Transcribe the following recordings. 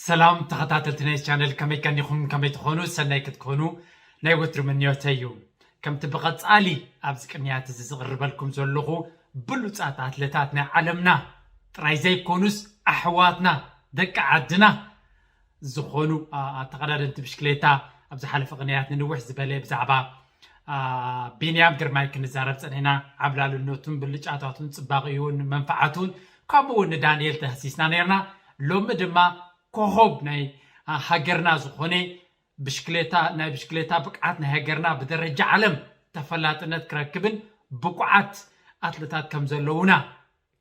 ሰላም ተኸታተልቲ ናይ ቻነል፣ ከመይ ቀኒኹም? ከመይ ትኾኑ? ሰናይ ክትኮኑ ናይ ወትሩ ምንዮተይ እዩ። ከምቲ ብቐጻሊ ኣብዚ ቅንያት እዚ ዝቕርበልኩም ዘለኹ ብሉጻት ኣትለታት ናይ ዓለምና ጥራይ ዘይኮኑስ ኣሕዋትና ደቂ ዓድና ዝኾኑ ኣተቐዳደምቲ ብሽክሌታ ኣብ ዝሓለፈ ቅንያት ንንውሕ ዝበለ ብዛዕባ ቢንያም ግርማይ ክንዛረብ ጸኒሕና። ዓብላልነቱን ብልጫታቱን ጽባቕኡን መንፈዓቱን ከምኡ እውን ንዳንኤል ተህሲስና ነርና። ሎሚ ድማ ኮኾብ ናይ ሃገርና ዝኾነ ብሽክሌታ ናይ ብሽክሌታ ብቅዓት ናይ ሃገርና ብደረጃ ዓለም ተፈላጥነት ክረክብን ብቁዓት ኣትለታት ከም ዘለውና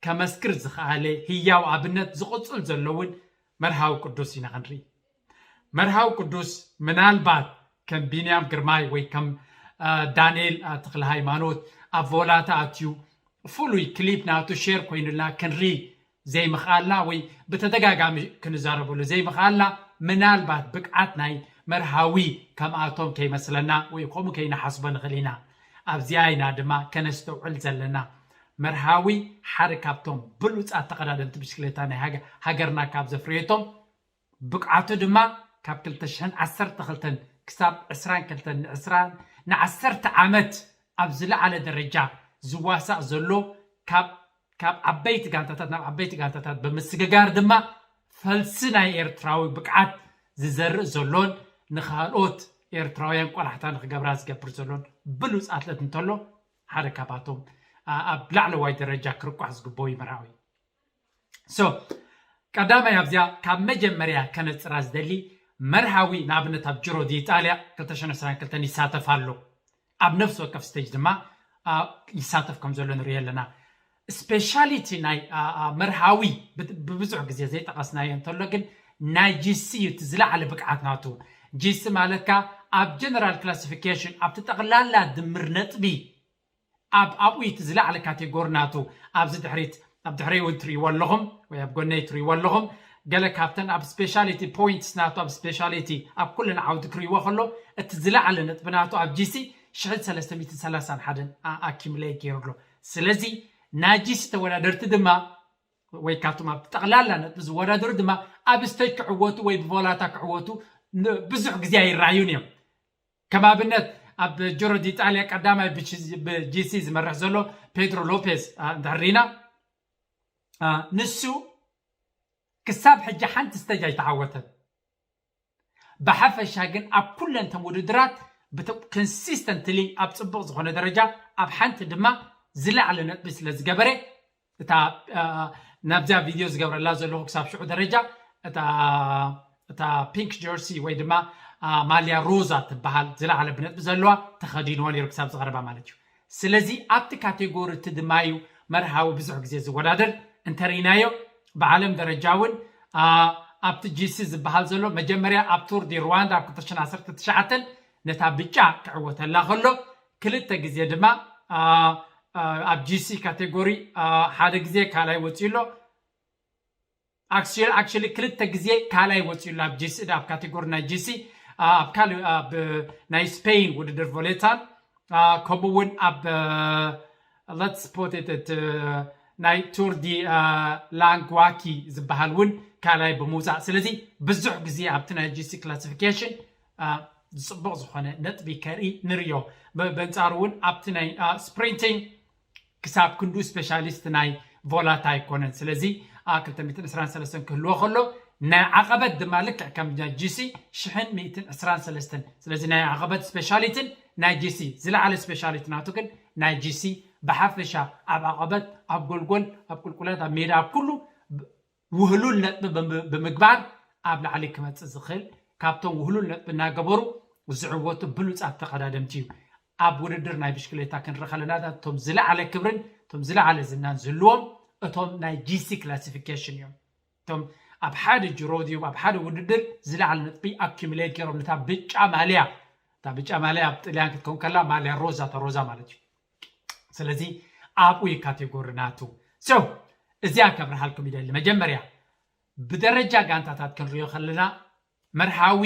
ከመስክር ዝኸኣለ ህያው ኣብነት ዝቕጽል ዘለውን መርሃዊ ቅዱስ ኢና ክንርኢ። መርሃዊ ቅዱስ ምናልባት ከም ቢንያም ግርማይ ወይ ከም ዳንኤል ተክለ ሃይማኖት ኣብ ቮላታ ኣትዩ ፍሉይ ክሊፕ ናቱ ሼር ኮይኑልና ክንርኢ ዘይምኽኣልና ወይ ብተደጋጋሚ ክንዛረበሉ ዘይምኽኣልና ምናልባት ብቅዓት ናይ መርሃዊ ከምኣቶም ከይመስለና ወይ ከምኡ ከይንሓስቦ ንኽእል ኢና። ኣብዚኣ ኢና ድማ ከነስተውዕል ዘለና። መርሃዊ ሓደ ካብቶም ብሉጻት ተቐዳደምቲ ብሽክሌታ ናይ ሃገርና ካብ ዘፍረየቶም ብቕዓቱ ድማ ካብ ክልተ ሽሕን ዓሰርተ ክልተን ክሳብ ዕስራን ክልተን ንዓሰርተ ዓመት ኣብ ዝለዓለ ደረጃ ዝዋሳእ ዘሎ ካብ ዓበይቲ ጋንታታት ናብ ዓበይቲ ጋንታታት ብምስግጋር ድማ ፈልሲ ናይ ኤርትራዊ ብቕዓት ዝዘርእ ዘሎን ንኻልኦት ኤርትራውያን ቆላሕታ ንክገብራ ዝገብር ዘሎን ብሉፅ ኣትለት እንተሎ ሓደ ካባቶም ኣብ ላዕለዋይ ደረጃ ክርቋሕ ዝግበኦ እዩ መርሃዊ። So ቀዳማይ ኣብዚኣ ካብ መጀመርያ ከነፅራ ዝደሊ መርሃዊ ንኣብነት ኣብ ጅሮ ዲኢጣልያ ክልተ ሽሕን ዕስራን ክልተን ይሳተፍ ኣሎ። ኣብ ነፍሲ ወከፍ ስቴጅ ድማ ይሳተፍ ከም ዘሎ ንሪኦ ኣለና። ስፔሻሊቲ ናይ መርሃዊ ብብዙሕ ግዜ ዘይጠቐስናዮ እንተሎ ግን ናይ ጂሲ እዩ እቲ ዝለዓለ ብቅዓት ናቱ። ጂሲ ማለትካ ኣብ ጀነራል ክላሲፊኬሽን ኣብቲ ጠቕላላ ድምር ነጥቢ ኣብ ኣብኡ እቲ ዝለዓለ ካቴጎሪ ናቱ ኣብዚ ድሕሪት ኣብ ድሕረይ እውን ትርእይዎ ኣለኹም ወይ ኣብ ጎነይ ትርእይዎ ኣለኹም። ገለ ካብተን ኣብ ስፔሻሊቲ ፖይንትስ ናቱ ኣብ ስፔሻሊቲ ኣብ ኩለን ዓውዲ ክርእይዎ ከሎ እቲ ዝለዓለ ነጥቢ ናቱ ኣብ ጂሲ ሽሕን ሰለስተ ሚእትን ሰላሳን ሓደን ኣኪሙሌት ገይሩ ኣሎ። ስለዚ ናይ ጂሲ ተወዳደርቲ ድማ ወይ ካብቶም ኣብ ጠቕላላ ነጥቢ ዝወዳደሩ ድማ ኣብ ስቴጅ ክዕወቱ ወይ ብቮላታ ክዕወቱ ብዙሕ ግዜ ኣይረኣዩን እዮም። ከም ኣብነት ኣብ ጅሮ ዲጣልያ ቀዳማይ ብጂሲ ዝመርሕ ዘሎ ፔድሮ ሎፔዝ እንድሕር ሪና ንሱ ክሳብ ሕጂ ሓንቲ ስቴጅ ኣይተዓወተን። ብሓፈሻ ግን ኣብ ኩለን ቶም ውድድራት ኮንሲስተንትሊ ኣብ ፅቡቕ ዝኾነ ደረጃ ኣብ ሓንቲ ድማ ዝለዓለ ነጥቢ ስለ ዝገበረ እታ ናብዚኣ ቪድዮ ዝገብረላ ዘለኹ ክሳብ ሽዑ ደረጃ እታ ፒንክ ጀርሲ ወይ ድማ ማልያ ሮዛ ትበሃል ዝለዓለ ብነጥቢ ዘለዋ ተኸዲንዎ ነይሩ ክሳብ ዝቐረባ ማለት እዩ። ስለዚ ኣብቲ ካቴጎሪ እቲ ድማ እዩ መርሃዊ ብዙሕ ግዜ ዝወዳደር እንተርኢናዮ ብዓለም ደረጃ እውን ኣብቲ ጂሲ ዝበሃል ዘሎ መጀመርያ ኣብ ቱር ዲ ሩዋንዳ ኣብ ክልተ ሽሕን ዓሰርተ ትሽዓተን ነታ ብጫ ክዕወተላ ከሎ ክልተ ግዜ ድማ ኣብ ጂሲ ካቴጎሪ ሓደ ግዜ ካልኣይ ወፂኡ ኣሎ። ኣክቹሊ ክልተ ግዜ ካልኣይ ወፂኡ ኣሎ ኣብ ጂሲ ኣብ ካቴጎሪ ናይ ጂሲ ኣብ ካልእ ኣብ ናይ ስፔን ውድድር ቮሌታን ከምኡ እውን ኣብ let's put it ናይ ቱር ዲ ላንግዋኪ ዝበሃል እውን ካልኣይ ብምውፃእ ስለዚ ብዙሕ ግዜ ኣብቲ ናይ ጂሲ ክላሲፊኬሽን ዝፅቡቕ ዝኾነ ነጥቢ ከርኢ ንርዮ። በንፃሩ እውን ኣብቲ ናይ ስፕሪንቲንግ ክሳብ ክንዱ ስፔሻሊስት ናይ ቮላታ ኣይኮነን። ስለዚ ክልተ ሚእትን ዕስራን ሰለስተን ክህልዎ ከሎ ናይ ዓቐበት ድማ ልክዕ ከም ናይ ጂሲ ሽሕን ሚእትን ዕስራን ሰለስተን ስለዚ ናይ ዓቐበት ስፔሻሊትን ናይ ጂሲ ዝለዓለ ስፔሻሊቲ ናቱ ግን ናይ ጂሲ ብሓፈሻ ኣብ ዓቐበት ኣብ ጎልጎል ኣብ ቁልቁለት ኣብ ሜዳ ኣብ ኩሉ ውህሉል ነጥቢ ብምግባር ኣብ ላዕሊ ክመፅእ ዝኽእል ካብቶም ውህሉል ነጥቢ እናገበሩ ዝዕወቱ ብሉፃት ተቐዳደምቲ እዩ። ኣብ ውድድር ናይ ብሽክሌታ ክንርኢ ከለና እቶም ዝለዓለ ክብርን እቶም ዝለዓለ ዝናን ዝህልዎም እቶም ናይ ጂሲ ክላሲፊኬሽን እዮም። እቶም ኣብ ሓደ ጅሮ ድዮም ኣብ ሓደ ውድድር ዝለዓለ ነጥቢ ኣኪሙሌት ገይሮም ነታ ብጫ ማልያ እታ ብጫ ማልያ ኣብ ጥልያን ክትከውን ከላ ማልያ ሮዛ እታ ሮዛ ማለት እዩ። ስለዚ ኣብኡ እዩ ካቴጎሪ ናቱ። So እዚኣ ከብርሃልኩም ይደሊ። መጀመርያ ብደረጃ ጋንታታት ክንሪኦ ከለና መርሃዊ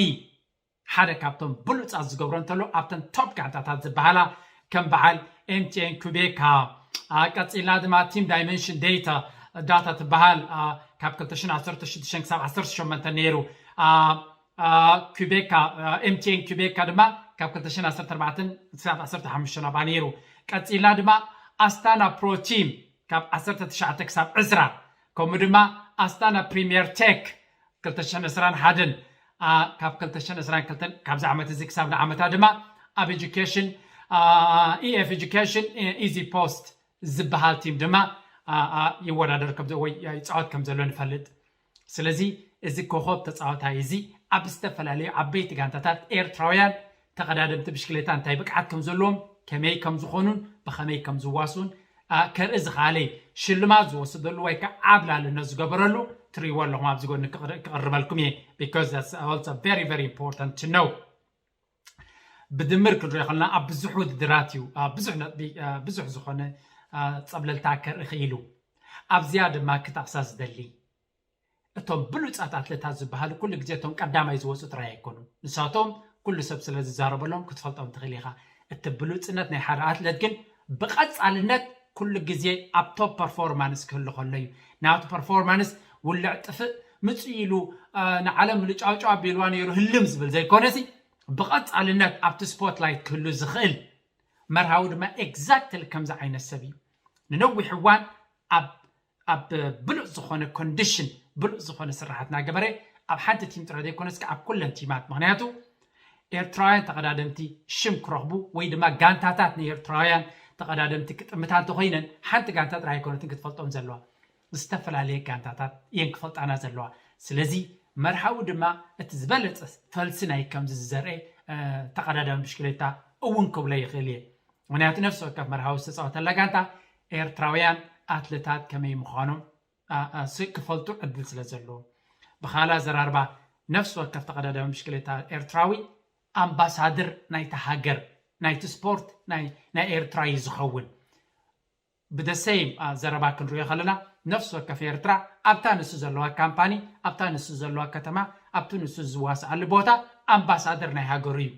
ሓደ ካብቶም ብሉፃት ዝገብሮ እንተሎ ኣብተን ቶፕ ጋንታታት ዝበሃላ ከም በዓል ኤምቲኤን ኩቤካ ቀፂልና ድማ ቲም ዳይመንሽን ዴታ ዳታ ትበሃል፣ አ፣ ካብ ክልተ ሽሕን ዓሰርተ ሽዱሽተን ክሳብ ዓሰርተ ሸሞንተ ነይሩ። አ፣ አ፣ ኩቤካ፣ አ፣ ኤምቲኤን ኩቤካ ድማ ካብ ክልተ ሽሕን ዓሰርተ ኣርባዕተን ክሳብ ዓሰርተ ሓሙሽተ ናብኣ ነይሩ። ቀጺልና ድማ ኣስታና ፕሮ ቲም ካብ ዓሰርተ ትሽዓተ ክሳብ ዕስራ፣ ከምኡ ድማ ኣስታና ፕሪምየር ቴክ ክልተ ሽሕን ዕስራን ሓደን፣ አ፣ ካብ ክልተ ሽሕን ዕስራን ክልተን ካብዚ ዓመት እዚ ክሳብ ንዓመታ ድማ ኣብ ኤጁኬሽን፣ አ፣ ኢኤፍ ኤጁኬሽን፣ ኢ-፣ ኢዚ ፖስት ዝበሃል ቲም ድማ፣ አ፣ አ፣ ይወዳደር ከም ዘ-፣ ወይ ይጻወት ከም ዘሎ ንፈልጥ። ስለዚ እዚ ኮኾብ ተጻዋታይ እዚ ኣብ ዝተፈላለዩ ዓበይቲ ጋንታታት ኤርትራውያን ተቐዳደምቲ ብሽክሌታ እንታይ ብቅዓት ከም ዘለዎም፣ ከመይ ከም ዝኾኑን ብኸመይ ከም ዝዋስኡን፣ አ፣ ከርኢ ዝኸኣለ ሽልማት ዝወሰደሉ ወይ ከዓ ዓብላልነት ዝገበረሉ ትርእይዎ ኣለኹም። ኣብዚ ጎኒ ክቕር-፣ ክቕርበልኩም እየ፣ because that's also very, very important to know። ብድምር ክንሪኦ ከለና ኣብ ብዙሕ ውድድራት እዩ፣ ኣብ ብዙሕ ነጥቢ፣ አ፣ ብዙሕ ዝኾነ፣ አ፣ ጸብለልታ ከርኢ ክኢሉ። ኣብዚኣ ድማ ክጠቕሳ ዝደሊ፣ እቶም ብሉጻት ኣትሌታት ዝበሃሉ ኩሉ ግዜ እቶም ቀዳማይ ዝወጹ ጥራይ ኣይኮኑን። ንሳቶም ኩሉ ሰብ ስለ ዝዛረበሎም ክትፈልጦም ትኽእል ኢኻ። እቲ ብሉጽነት ናይ ሓደ ኣትሌት ግን ብቐጻልነት ኩሉ ግዜ ኣብ ቶፕ ፐርፎርማንስ ክህሉ ከሎ እዩ። ናቱ ፐርፎርማንስ ውልዕ ጥፍእ ምጽእ ኢሉ፣ አ፣ ንዓለም ልጫውጫው ኣቢልዋ ነይሩ ህልም ዝብል ዘይኮነሲ፣ ብቐጻልነት ኣብቲ ስፖትላይት ክህሉ ዝኽእል። መርሃዊ ድማ ኤግዛክትሊ ከምዚ ዓይነት ሰብ እዩ። ንነዊሕ እዋን ኣብ፣ ኣብ ብሉጽ ዝኾነ ኮንዲሽን፣ ብሉጽ ዝኾነ ስራሓት እናገበረ፣ ኣብ ሓንቲ ቲም ጥራይ ዘይኮነስ ኣብ ኩለን ቲማት፣ ምኽንያቱ ኤርትራውያን ተቐዳደምቲ ሽም ክረኽቡ ወይ ድማ ጋንታታት ንኤርትራውያን ተቐዳደምቲ ክጥምታ እንተኾይነን፣ ሓንቲ ጋንታ ጥራይ ኣይኮነትን ክትፈልጦም ዘለዋ፣ ዝተፈላለየ ጋንታታት እየን ክፈልጣና ዘለዋ። ስለዚ መርሃዊ ድማ እቲ ዝበለጸ ፈልሲ ናይ ከምዚ ዝዘርአ፣ እ፣ ተቐዳዳሚ ብሽክሌታ እውን ክብሎ ይኽእል እየ። ምኽንያቱ ነፍሲ ወከፍ መርሃዊ ዝተጻወተላ ጋንታ ኤርትራውያን ኣትሌታት ከመይ ምዃኖም፣ አ፣ አ፣ ስ-፣ ክፈልጡ ዕድል ስለ ዘለዎ። ብኻልእ ኣዘራርባ ነፍሲ ወከፍ ተቐዳዳሚ ብሽክሌታ ኤርትራዊ ኣምባሳደር ናይቲ ሃገር፣ ናይቲ ስፖርት ናይ፣ ናይ ኤርትራ እዩ ዝኸውን። ብደ ሴም፣ አ፣ ዘረባ ክንሪኦ ከለና ነፍሲ ወከፍ ኤርትራ ኣብታ ንሱ ዘለዋ ካምፓኒ፣ ኣብታ ንሱ ዘለዋ ከተማ፣ ኣብቲ ንሱ ዝዋስኣሉ ቦታ ኣምባሳደር ናይ ሃገሩ እዩ።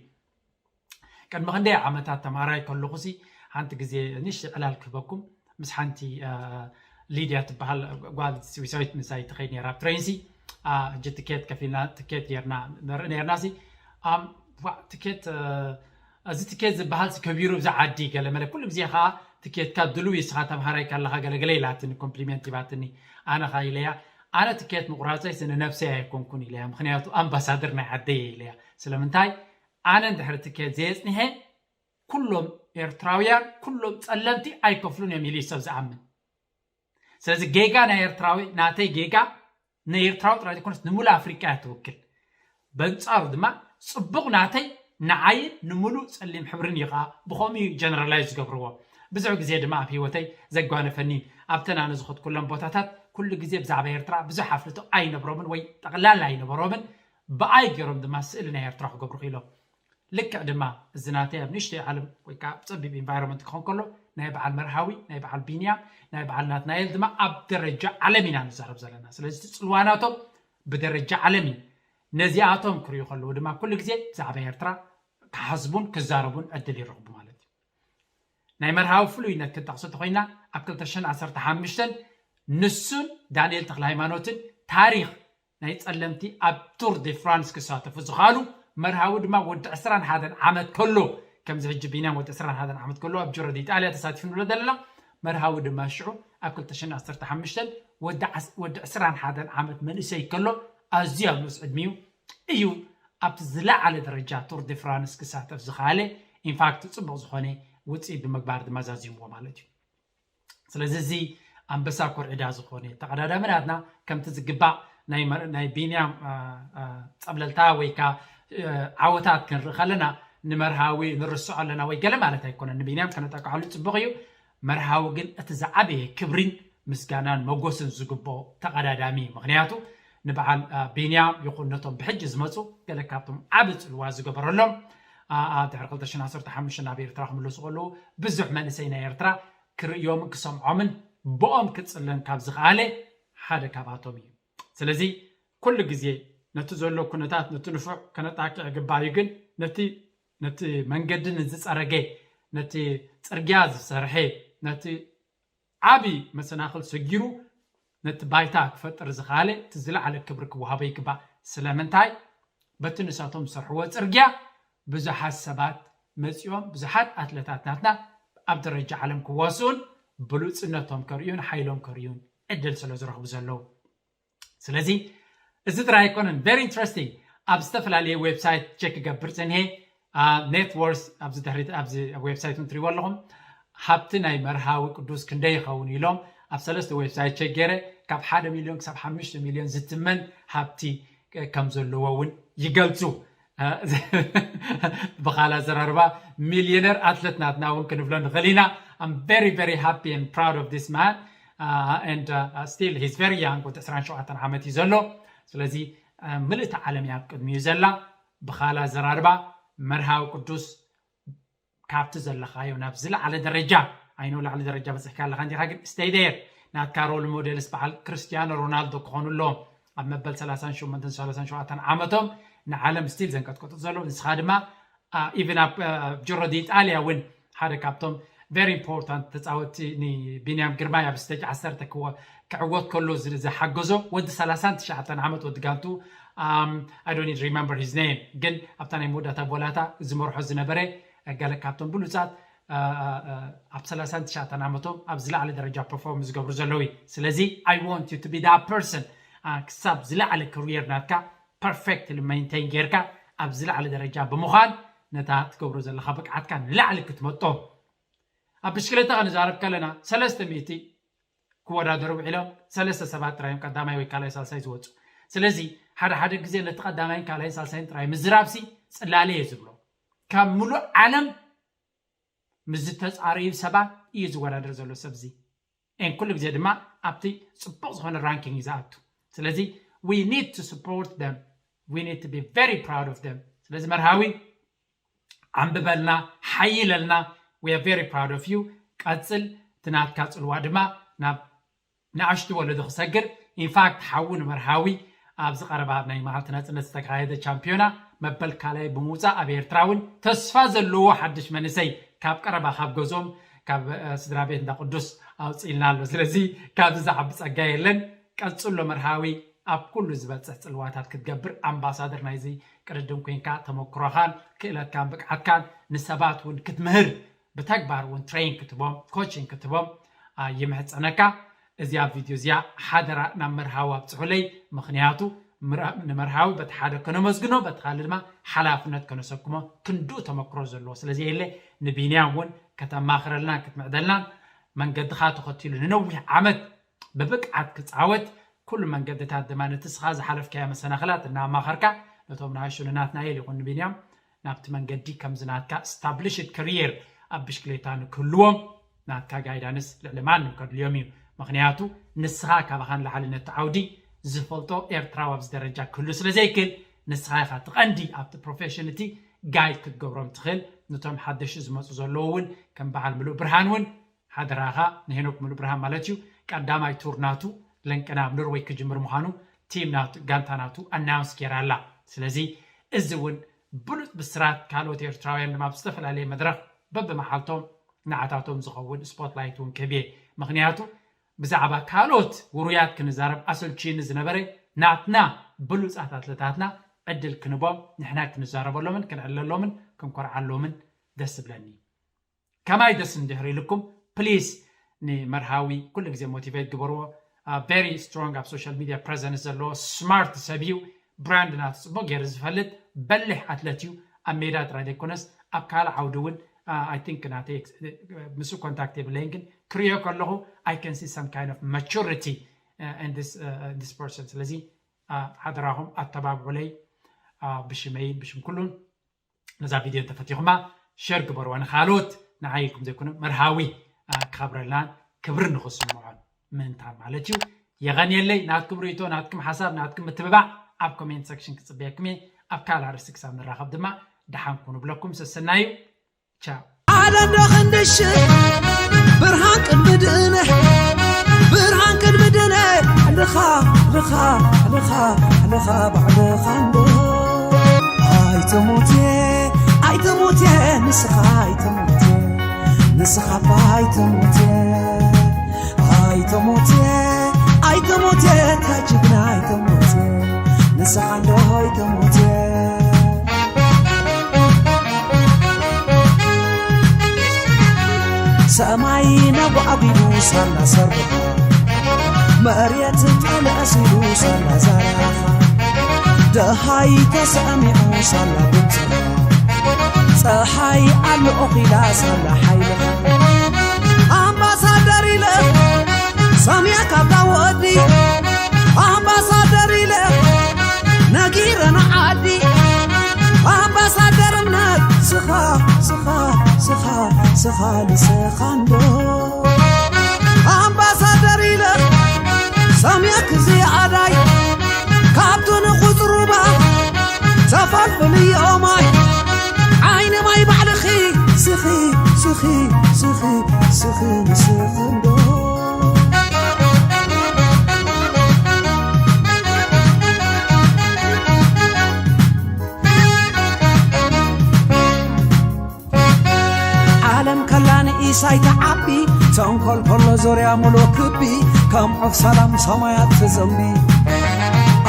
ቅድሚ ክንደይ ዓመታት ተምሃራይ ከለኹሲ ሓንቲ ግዜ ንእሽተይ ዕላል ክህበኩም፣ ምስ ሓንቲ፣ አ፣ ሊድያ ትበሃል ጓል ስዊሳዊት ምሳይ ትኸይድ ነይራ ኣብ ትሬንሲ። አ፣ ሕጂ ትኬት ከፊልና ትኬት ጌርና ንርኢ ነይርናሲ። ኣም፣ ዋ፣ ትኬት፣ አ፣ እዚ ትኬት ዝበሃልሲ ከቢሩ ብዛ ዓዲ ገለ መለ፣ ኩሉ ግዜ ኸዓ ትኬትካ ድሉው እዩ፣ ንስኻ ተምሃራይ ካለኻ ገለ ገለ ኢላትኒ፣ ኮምፕሊመንት ሂባትኒ። ኣነ ኸዓ ኢለያ፣ ኣነ ትኬት ምቑራፀይስ ንነብሰይ ኣይኮንኩን ኢለያ፣ ምኽንያቱ ኣምባሳደር ናይ ዓደይ እየ ኢለያ። ስለምንታይ? ኣነ እንድሕሪ ትኬት ዘየጽኒሐ፣ ኩሎም ኤርትራውያን፣ ኩሎም ጸለምቲ ኣይከፍሉን እዮም ኢሉ እዩ ሰብ ዝኣምን። ስለዚ ጌጋ ናይ ኤርትራዊ፣ ናተይ ጌጋ ንኤርትራዊ ጥራይ ዘይኮነስ ንምሉእ ኣፍሪቃ እያ ትውክል። በንጻሩ ድማ ጽቡቕ ናተይ ንዓይን ንምሉእ ጸሊም ሕብርን እዩ ኸኣ፣ ብኸምኡ እዩ ጀነራላይዝ ዝገብርዎ። ብዙሕ ግዜ ድማ ኣብ ህይወተይ ዘጓነፈኒ፣ ኣብተን ኣነ ዝኸድኩሎም ቦታታት ኩሉ ግዜ ብዛዕባ ኤርትራ ብዙሕ ኣፍልጦ ኣይነብሮምን ወይ ጠቕላላ ኣይነበሮምን። ብኣይ ገይሮም ድማ ስእሊ ናይ ኤርትራ ክገብሩ ክኢሎም። ልክዕ ድማ እዚ ናተይ ኣብ ንእሽተይ ዓለም ወይ ከዓ ኣብ ጸቢብ ኢንቫይሮንመንት ክኾን ከሎ፣ ናይ በዓል መርሃዊ፣ ናይ በዓል ቢንያም፣ ናይ በዓል ናትናኤል ድማ ኣብ ደረጃ ዓለም ኢና ንዛረብ ዘለና። ስለዚ እቲ ጽልዋ ናቶም ብደረጃ ዓለም እዩ። ነዚኣቶም ክርእዩ ከለዉ ድማ ኩሉ ግዜ ብዛዕባ ኤርትራ ክሓስቡን ክዛረቡን ዕድል ይረኽቡ ማለት እዩ። ናይ መርሃዊ ፍሉይነት ክንጠቕሶ እንተኾይና፣ ኣብ ክልተ ሽሕን ዓሰርተ ሓሙሽተን ንሱን ዳንኤል ተኽለ ሃይማኖትን ታሪኽ ናይ ጸለምቲ ኣብ ቱር ደ ፍራንስ ክሳተፉ ዝኸኣሉ፣ መርሃዊ ድማ ወዲ ዕስራን ሓደን ዓመት ከሎ፣ ከምዚ ሕጂ ቢንያም ወዲ ዕስራን ሓደን ዓመት ከሎ ኣብ ጁሮ ዲጣልያ ተሳቲፉ ንብሎ ዘለና፣ መርሃዊ ድማ ሽዑ ኣብ ክልተ ሽሕን ዓሰርተ ሓሙሽተን ወዲ ዓስ-፣ ወዲ ዕስራን ሓደን ዓመት መንእሰይ ከሎ፣ ኣዝዩ ኣብ ንኡስ ዕድሚኡ እዩ ኣብቲ ዝለዓለ ደረጃ ቱር ደ ፍራንስ ክሳተፍ ዝኸኣለ። ኢንፋክት ጽቡቕ ዝኾነ ውጽኢት ብምግባር ድማ ዛዚምዎ ማለት እዩ። ስለዚ እዚ ኣንበሳ ኮርዒዳ ዝኾነ ተቐዳዳሚ ናትና ከምቲ ዝግባእ ናይ መር-፣ ናይ ቢንያም፣ አ፣ አ፣ ጸብለልታ ወይ ከኣ፣ እ፣ ዓወታት ክንርኢ ከለና ንመርሃዊ ንርስዖ ኣለና ወይ ገለ ማለት ኣይኮነን። ንቢንያም ከነጠቅዓሉ ጽቡቕ እዩ። መርሃዊ ግን እቲ ዝዓበየ ክብሪን ምስጋናን መጎስን ዝግብኦ ተቐዳዳሚ እዩ። ምኽንያቱ ንበዓል፣ አ፣ ቢንያም ይኹን ነቶም ብሕጂ ዝመጹ ገለ ካብቶም ዓቢ ጽልዋ ዝገበረሎም፣ አ፣ አ፣ ድሕሪ ክልተ ሽሕን ዓሰርተ ሓሙሽተን ናብ ኤርትራ ክምለሱ ከለዉ ብዙሕ መንእሰይ ናይ ኤርትራ ክርእዮምን ክሰምዖምን ብኦም ክጽለን ካብ ዝኸኣለ ሓደ ካብኣቶም እዩ። ስለዚ ኩሉ ግዜ ነቲ ዘሎ ኩነታት፣ ነቲ ንፉዕ ከነጣቅዕ ይግባእ እዩ። ግን ነቲ፣ ነቲ መንገዲ ንዝጸረገ፣ ነቲ ጽርግያ ዝሰርሐ፣ ነቲ ዓቢ መሰናኽል ሰጊሩ ነቲ ባይታ ክፈጥር ዝኸኣለ እቲ ዝለዓለ ክብሪ ክወሃቦ ይግባእ። ስለምንታይ? በቲ ንሳቶም ዝሰርሕዎ ጽርግያ ብዙሓት ሰባት መጺኦም፣ ብዙሓት ኣትለታት ናትና ኣብ ደረጃ ዓለም ክዋስኡን ብሉጽነቶም ከርእዩን ሓይሎም ከርእዩን ዕድል ስለ ዝረኽቡ ዘለዉ። ስለዚ እዚ ጥራይ ኣይኮነን፣ very interesting። ኣብ ዝተፈላለየ ዌብሳይት ቸክ ክገብር ጽንሄ። ኔትወርስ ኣብዚ ድሕሪት ኣብዚ ዌብሳይት እውን ትሪእዎ ኣለኹም። ሃብቲ ናይ መርሃዊ ቅዱስ ክንደይ ይኸውን ኢሎም ኣብ ሰለስተ ዌብሳይት ቸክ ገይረ ካብ ሓደ ሚልዮን ክሳብ ሓሙሽተ ሚልዮን ዝትመን ሃብቲ ከም ዘለዎ እውን ይገልጹ። ብኻላ ዘራርባ ሚልዮነር ኣትለት ናትና እውን ክንብሎ ንኽእል ኢና። I'm very very happy and proud of this man, and still he's very young, ወዲ ዕስራን ሸውዓተን ዓመት እዩ ዘሎ። ስለዚ ምልእቲ ዓለም እያ ኣብ ቅድሚኡ ዘላ። ብኻላ ዘራርባ መርሃዊ ቅዱስ ካብቲ ዘለኻዮ ናብ ዝለዓለ ደረጃ፣ I know ላዕሊ ደረጃ በፂሕካ ኣለኻ እንዲኻ፣ ግን stay there። ናትካ ሮል ሞዴልስ በዓል ክርስቲያኖ ሮናልዶ ክኾኑ ኣለዎም። ኣብ መበል ሰላሳን ሸሞንተን ሰላሳን ሸውዓተን ዓመቶም ንዓለም ስቲል ዘንቀጥቀጡ ዘለዉ። ንስኻ ድማ ኢቨን ኣብ ጅሮ ዲ ኢጣልያ እውን ሓደ ካብቶም very important ተፃወቲ ንቢንያም ግርማይ ኣብ ስቴጅ ዓሰርተ ክዕወት ከሎ ዝሓገዞ ወዲ ሰላሳን ትሽዓተን ዓመት ወዲ ጋንቱ፣ I don't need remember his name፣ ግን ኣብታ ናይ መወዳእታ ቦላታ ዝመርሖ ዝነበረ ገለ ካብቶም ብሉፃት ኣብ ሰላሳን ትሽዓተን ዓመቶም ኣብ ዝለዓለ ደረጃ ፐርፎርም ዝገብሩ ዘለዉ እዩ። ስለዚ I want you to be that person። ክሳብ ዝለዓለ ክሪየር ናትካ ፐርፌክትሊ ሜንቴን ጌርካ ኣብ ዝለዓለ ደረጃ ብምዃን ነታ ትገብሮ ዘለኻ ብቅዓትካ ንላዕሊ ክትመጦ። ኣብ ብሽክሌታ ክንዛረብ ከለና ሰለስተ ሚእቲ ክወዳደሩ ውዒሎም ሰለስተ ሰባት ጥራዮም ቀዳማይ ወይ ካልኣይ ሳልሳይ ዝወፁ። ስለዚ ሓደ ሓደ ግዜ ነቲ ቀዳማይን ካልኣይን ሳልሳይን ጥራይ ምዝራብሲ ፅላለ እየ ዝብሎ። ካብ ሙሉእ ዓለም ምስ ዝተፃረዩ ሰባት እዩ ዝወዳደር ዘሎ ሰብዚ። ኤን ኩሉ ግዜ ድማ ኣብቲ ፅቡቕ ዝኾነ ራንኪንግ እዩ ዝኣቱ። ስለዚ we need to support them, we need to be very proud of them። ስለዚ መርሃዊ ዓምብበልና፣ ሓይለልና። We are very proud of you። ቀፅል። እቲ ናትካ ፅልዋ ድማ ናብ ንኣሽቱ ወለዶ ክሰግር። ኢንፋክት ሓዉ ንመርሃዊ ኣብዚ ቀረባ ናይ መዓልቲ ናፅነት ዝተካየደ ቻምፒዮና መበል ካልኣይ ብምውፃእ ኣብ ኤርትራ እውን ተስፋ ዘለዎ ሓድሽ መንእሰይ ካብ ቀረባ ካብ ገዝኦም ካብ ስድራ ቤት እንዳ ቅዱስ ኣውፅኢልና ኣሎ። ስለዚ ካብዚ ዝዓቢ ፀጋ የለን። ቀፅሎ መርሃዊ ኣብ ኩሉ ዝበፅሕ ፅልዋታት ክትገብር ኣምባሳደር ናይዚ ቅድድም ኮይንካ ተመክሮኻን ክእለትካን ብቅዓትካን ንሰባት እውን ክትምህር ብተግባር እውን ትሬን ክትቦም ኮችን ክትቦም ይምሕፀነካ። እዚኣ ቪድዮ እዚኣ ሓደራ ናብ መርሃዊ ኣብፅሑለይ። ምክንያቱ ንመርሃዊ በቲ ሓደ ከነመስግኖ በቲ ካልእ ድማ ሓላፍነት ከነሰክሞ ክንድኡ ተመክሮ ዘለዎ ስለዚ የለ ንቢንያም እውን ከተማኽረልናን ክትምዕደልናን መንገድኻ ተኸቲሉ ንነዊሕ ዓመት ብብቅዓት ክፃወት ኩሉ መንገድታት ድማ ነቲ ስኻ ዝሓለፍካዮ መሰናኽላት እናኣማኸርካ ነቶም ንኣሽቱ ንናትናኤል ይኹን ንቢንያም ናብቲ መንገዲ ከምዚ ናትካ ስታብሊሽድ ከሪየር ኣብ ብሽክሌታ ንክህልዎም ናትካ ጋይዳንስ ልዕሊ ማንም ከድልዮም እዩ። ምክንያቱ ንስኻ ካባኻ ንላዕሊ ነቲ ዓውዲ ዝፈልጦ ኤርትራዊ ኣብዚ ደረጃ ክህሉ ስለ ዘይክእል ንስኻ ኢኻ እቲ ቀንዲ ኣብቲ ፕሮፌሽን እቲ ጋይድ ክትገብሮም ትኽእል። ነቶም ሓደሽቲ ዝመፁ ዘለዉ እውን ከም በዓል ምሉእ ብርሃን እውን ሓደራኻ ንሄኖክ ሙሉብርሃን ማለት እዩ ቀዳማይ ቱር ናቱ ለንቅና ኣብ ኖርወይ ክጅምር ምዃኑ ቲም ናቱ ጋንታ ናቱ ኣናውንስ ጌራ ኣላ። ስለዚ እዚ እውን ብሉፅ ብስራት ካልኦት ኤርትራውያን ድማ ኣብ ዝተፈላለየ መድረኽ በብመዓልቶም ንዓታቶም ዝኸውን ስፖትላይት እውን ክህብ እየ። ምክንያቱ ብዛዕባ ካልኦት ውሩያት ክንዛረብ ኣሰልችዩኒ ዝነበረ ናትና ብሉፃት ኣትለታትና ዕድል ክንቦም ንሕና ክንዛረበሎምን ክንዕለሎምን ክንኮርዓሎምን ደስ ዝብለኒ። ከማይ ደስ እንድሕር ኢልኩም ፕሊስ ንመርሃዊ ኩሉ ግዜ ሞቲቬት ግበርዎ። ቨሪ ስትሮንግ ኣብ ሶሻል ሚድያ ፕረዘንስ ዘለዎ ስማርት ሰብ እዩ። ብራንድ ናቱ ፅቡቅ ገይሩ ዝፈልጥ በሊሕ ኣትለት እዩ። ኣብ ሜዳ ጥራይ ዘይኮነስ ኣብ ካልእ ዓውዲ እውን ኣይ ቲንክ ናተይ ምስ ኮንታክት የብለይን ግን ክሪኦ ከለኹ I can see some kind of maturity in this person። ስለዚ ሓደራኹም ኣተባብዑለይ ብሽመይን ብሽም ኩሉን ነዛ ቪድዮ እንተፈቲኹማ ሸር ግበርዋ ንካልኦት ንዓይ ኢልኩም ዘይኮነ መርሃዊ ክኸብረልናን ክብሪ ንኽስምዖን ምእንታን ማለት እዩ። የቐንየለይ። ናትኩም ርእይቶ ናትኩም ሓሳብ ናትኩም ምትብባዕ ኣብ ኮሜንት ሰክሽን ክፅበየኩም እየ። ኣብ ካልእ ኣርእስቲ ክሳብ ንራኸብ ድማ ደሓን ኩኑ ብለኩም ሰሰናዩ። ቻው። ዓለም ዶ ክንድሽ ብርሃን ቅድሚ ድነ ብርሃን ቅድሚ ድነ ልኻ ልኻ ልኻ ልኻ ባዕልኻ እንዶ ኣይትሙት ኣይትሙት ንስኻ ኣይትሙት ንስኻ እባ ኣይትሙት ኣይትሙት ኣይት ትሙት እየ፣ እታ ጅግና ኣይትሙት እየ፣ ንስኻ እንዶ ኣይትሙት እየ። ሰማይ ነጓዕጒዱ ሳላ ሰርብኻ፣ መሬት ጠለስ ኢሉ ሳላ ዛራኻ፣ ደሃይ ተሰሚዑ ሳላ ድምፅኻ፣ ፀሓይ ኣሎ ኦኺላ ሳላ ሓይልኻ። ኣምባሳደር ኢለ ሰሚዐካ እታ ወዲ፣ ኣምባሳደር ኢለ ነጊረ ንዓዲ፣ ኣምባሳደር እምነት ስኻ፣ ስኻ፣ ስኻ፣ ስኻ ንስኻ እንዶ። ኣምባሳደር ኢለ ሰሚዕክ ዝያዳይ፣ ካብቲ ንቑጽሩባ ተፈልፍልዮ ማይ፣ ዓይኒ ማይ ባዕልኺ ስኺ፣ ስኺ፣ ስኺ፣ ስኺ ንስኺ እንዶ። ዓለም ከላ ንኢሳይ ትዓቢ፣ ተንኮል ከሎ ዙርያ ሙሉእ ክቢ፣ ከም ዑፍ ሰላም ሰማያት ትዘንቢ።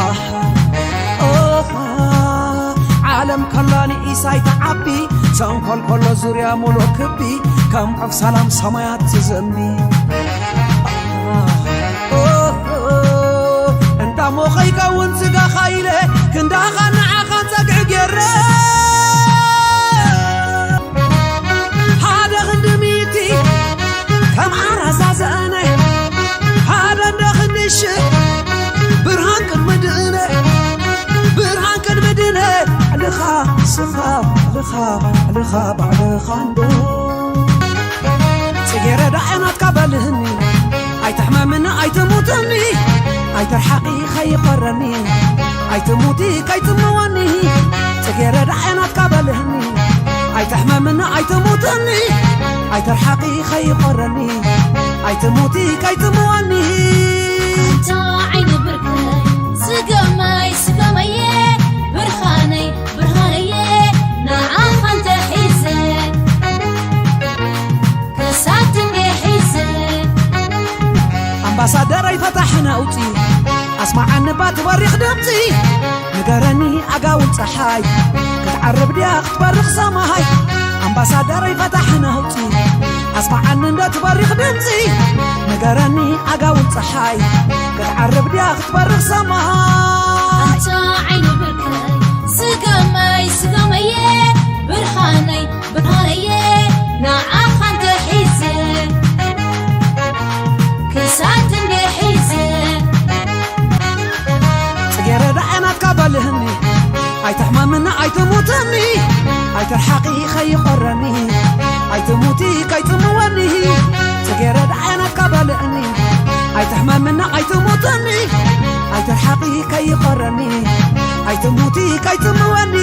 ኣሃ፣ ኦሃ፣ ዓለም ከላ ንኢሳይ ትዓቢ፣ ተንኮል ከሎ ዙርያ ሙሉእ ክቢ፣ ከም ዑፍ ሰላም ሰማያት ትዘንቢ። ኣሃ፣ ኦሆ፣ እንዳሞ ከይከውን ስጋኻ ኢለ፣ ክንዳኻ ንዓኻ ጸግዒ ገይረ። ሓደ ክንዲ ሚእቲ ከም ዓራዛ ዘእነ፣ ሓደ እንደ ክንዲ ሽሕ ብርሃን ቅድሚ ድእነ፣ ብርሃን ቅድሚ ድነ፣ ልኻ ስኻ፣ ልኻ፣ ልኻ ባዕልኻ እንዶ። ጽጌረዳ እየ ናትካ በልህኒ፣ ኣይትሕመምኒ ኣይትሙትኒ፣ ኣይትርሓቒ ከይኾረኒ፣ ኣይትሙቲ ከይትምወኒ። ጽጌረዳ እየ ናትካ በልህኒ፣ ኣይትሕመምኒ ኣይትሙትኒ፣ ኣይትርሓቒ ከይኾረኒ፣ ኣይትሙቲ ከይትምወኒ። ኣንታ ዓይኒ ብርከይ ስገመይ ስገመየ፣ ብርሃነይ ብርሃነየ፣ ንዓኻ እንተ ሒዘ ክሳድ ክንደይ ሒዘ። ኣምባሳደረይ ፈታሒ ነውጺ፣ ኣስማዓኒ እባ ትበሪኽ ድምጺ። ንገረኒ ኣጋውን ጸሓይ፣ ክትዓርብ ድያ ክትበርቕ ሰማይ? ኣምባሳደረይ ፈታሒ ነውጺ፣ ኣስማዓኒ እንዶ ትበሪኽ ድምጺ። ንገረኒ ኣጋውን ጸሓይ፣ ክትዓርብ ድያ ክትበርቕ ሰማይ? ኣንታ ዓይኒ ብርከይ ስገመይ ስገመየ፣ ብርሃነይ ብርሃነየ፣ ንዓኻ እንተ ሒዘ ክሳድ እንደ ሒዘ። ጽጌረዳ እየ ናትካ በልህኒ፣ ኣይትሕመምኒ ኣይትሙትኒ፣ ኣይትርሓቒ ከይኾረኒ፣ ኣይትሙቲ ከይጽምወኒ። ጽጌረዳ እየ ናትካ በልህኒ፣ ኣይትሕመምኒ ኣይትሙትኒ፣ ኣይትርሓቒ ከይኾረኒ፣ ኣይትሙቲ ከይጽምወኒ።